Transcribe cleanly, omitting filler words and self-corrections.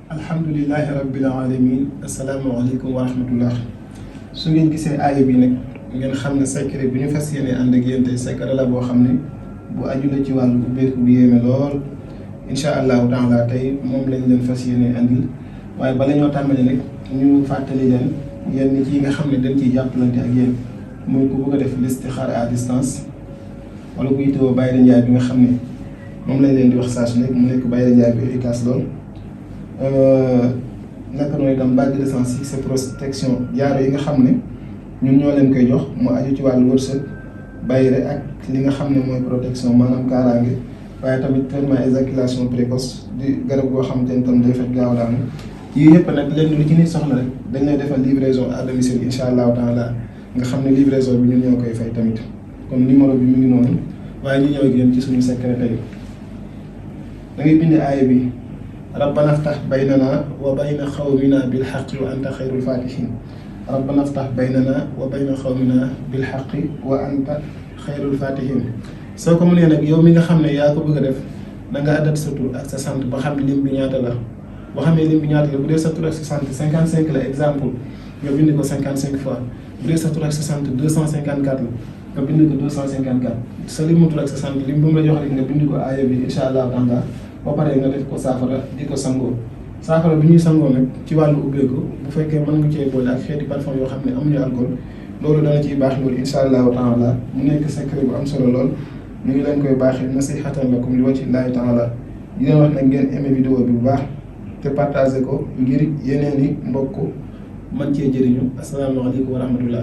alhamdulilahi rabbil alamin asalaamaaleykum wa rahmatullah. su ngeen gisee aaya bi nag ngeen xam ne secret bi ñu fas yéene ànd ak yéen tey secret la boo xam ne bu aju la ci wàllu ubbeeku bu yéeme lool incha allahu taala tey moom lañ leen fas yéene andil waaye bala ñoo tàmbali nag ñu fàttali leen yenn ci yi nga xam ne dañ ciy jàppalante ak yéen muy ku bëgg a def listixaar à distance wala ku yittewoo Bayra Ndiaye bi nga xam ne moom lañ leen di wax saa su nekk mu nekk Bayra Ndiaye bi efficace lool. naka noonu itam bague de sang c'est protection jaaro yi nga xam ne ñun ñoo leen koy jox mu aju ci wàllu wërsëg bayre ak li nga xam ne mooy protection maanaam kaaraange waaye tamit traitement éjaculation précoce di garab goo xamante ne tam day fekk gaaw daanu yii yëpp nag lenn lu ci nit soxla rek dañ lay defal livraison à domicile incha allahu taala nga xam ne livraison bi ñun ñoo koy fay tamit kon numéro bi mu ngi noonu waaye ñu ñëw ak yéen ci suñu secrétaire yi da ngay bind aaya bi rabbana aftax baynana wa bayna xawmina bilxaqi wa anta xayrul fatihin rabbana aftax baynana wa bayna xawmina bilxaqi wa anta xayrul fatihin soo ko mënee nag yow mi nga xam ne yaa ko bëgg a def da nga adat sa tur ak sa sant ba xam lim bi ñaata la boo xamee lim bi ñaata la bu dee sa tur ak sa sant 55 la exemple nga bind ko 55 fois bu dee sa tur ak sa sant 254 la nga bind ko 254 sa limu tur ak sa sant lim bu mu la jox rek nga bind ko aaya bi incha allah taala ba pare nga def ko saafara di ko sangoo saafara bi ñuy sangoo nag ci wàllu ubbeeku bu fekkee mën nga cee boole ak xeeti parfum yoo xam ne amuñu alcool loolu dana ciy baax loolu incha allahu taala mu nekk secret bu am solo lool ñu ngi leen koy baaxee nasihatan lakum li wajhi llahi taala di leen wax nag ngeen aimé vidéo bi bu baax te partagé ko ngir yeneen i mbokk mën cee jëriñu asalaamaaleykum wa rahmatullah